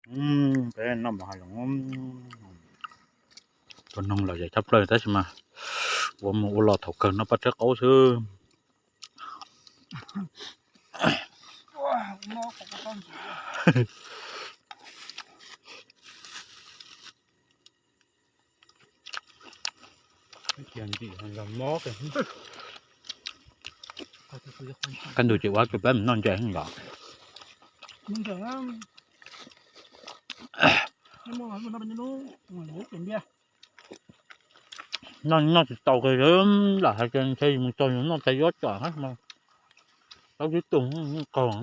Peb noj mov hais los, tus noog los zem tshaj plaws tab sis mas ua mus ua los thaum kawg noj paj tsawb qaub xwb. Kaj ntug ces ua rau peb mus noj ntses heev los. Noj noj tsis tau kiag, lam hais tias ntshe yus mus txog yus noj txhais yob tsam hab mas tau tib tug qaug.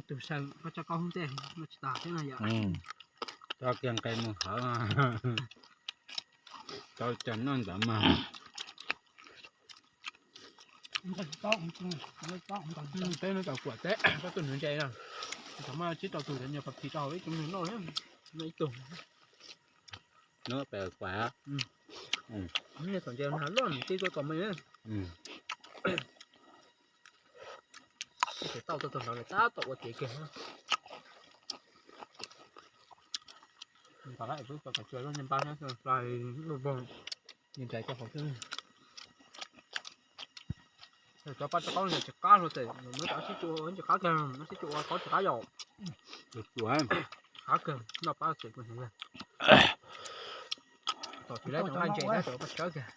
Tus saw koj tso koj ntej no tsis tas thiab no yom. Tso kiag nqe mus hawv, tau cov noj ntawd mas. Peb no tau kuam teb, koj tuaj nrhiav ntses no, thaum mas tsib rau tus cov nyuag pas phis rau hauv ib tug nws noj, noj ib tug. Noj pem kuam. Thaum ntses mas loj nws tib tuaj kom me. Tau tau tau ntawd lawm tab tom ua tiav kiag. Npaj lawm, peb tau kav tsua lub npab thiab, npaj lub npog, nws nraiv rau hauv xwb. Cov paj tsawb qaub no tsis qab hlo ces muab cov sib tsu ua tsis qab kiag, sib tsu ua qaub tsis qab yom. Qab kiag, noj pab ces kuv hneev. Tom tsis lawv cov nqaij ntses tab tom paj tsawb kiag.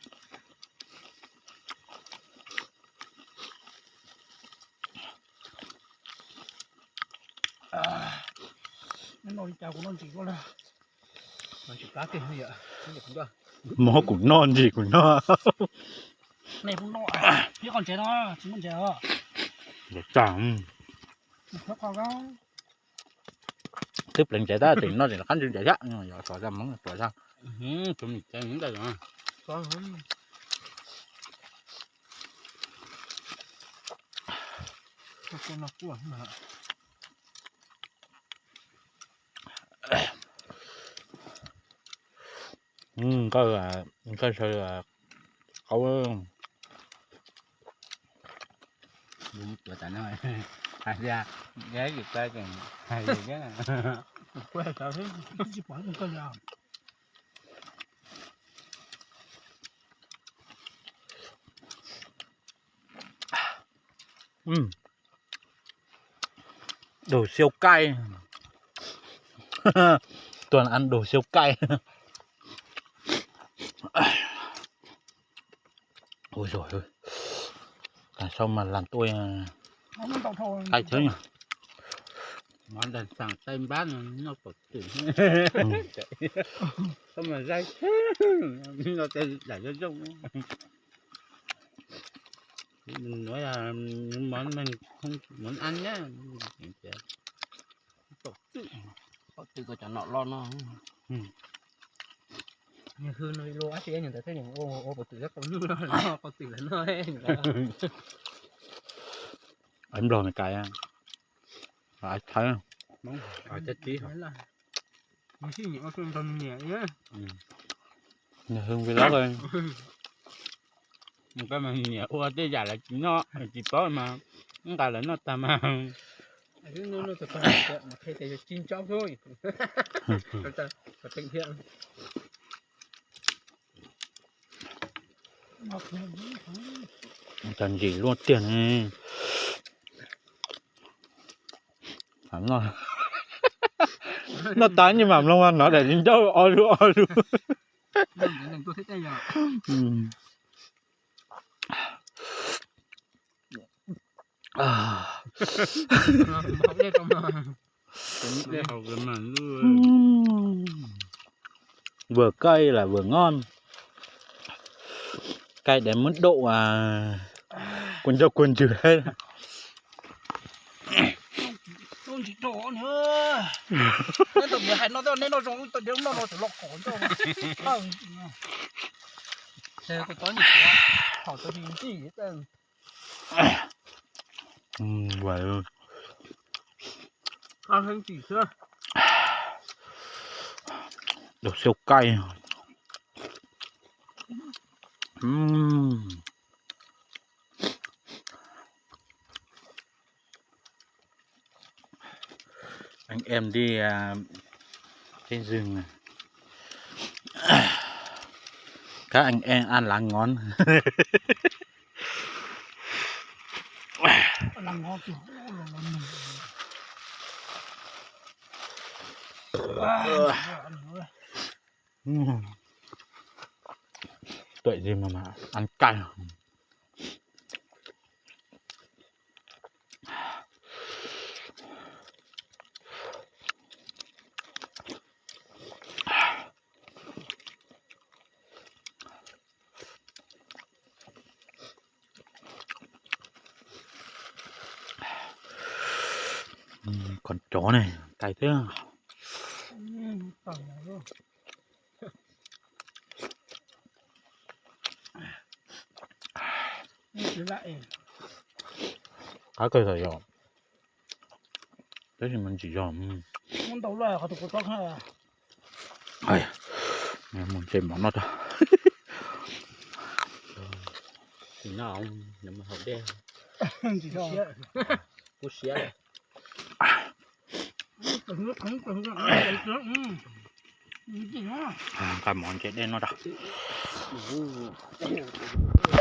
Mob kuv noj ntsis kuv noj. Twb pleev ntses tab tseem noj tseem qab ntsis ntses thiab, yog xov zaj Hmoob tuaj zaj. Nkawj, nkawj saw qaub. Tuav tas no hais tias, hais tias, Đồ siêu cay. Tuần ăn đồ siêu cay. Ôi rồi ơi. Đằng sau mà làm tôi cay thế nhỉ. Món đặc sản Tây Bắc nó có tử. Sao mà dai thế? Nó tên là rau rau. Mình nói là món mình không muốn ăn nhá. Tổ tự, tổ tự có chó nọ lo no. Nws hwj no ib lub ab tsi nws ntawd thiab nws ua ua pov twm thiab qau lwj no, qau twm lawm no. Nplog Meskas, Thaib, nws hwj vlog, nws niam ua tej yam lawv tsis noj tsis paub mas nqa lawv noj tag mas. Cov ntsis luaj tiag ne. Noj tas nyaj mam mloog mas nov daim ntsis ncauj o lug o lug. Vừa cay là vừa ngon. Cay đến mức độ à, cuồn rau cuồn chữ hết. Neb tau hais no, neb noj zoo tau diav noj no txawm los qhov ncauj. Tau ntsis, tau ntsis. Đồ siêu cay. Ừm. Anh em đi, à, trên rừng này. Các anh em ăn lá ngón. Ăn lá ngón kìa. Tuổi gì mà mà ăn cay. Còn chó này cay thế. Qab kawg yog, tab sis mas ntsim zog. Mus ntshe mov noj tag. Haus dej, kub siab. Nqa mov ntshe dej noj tag.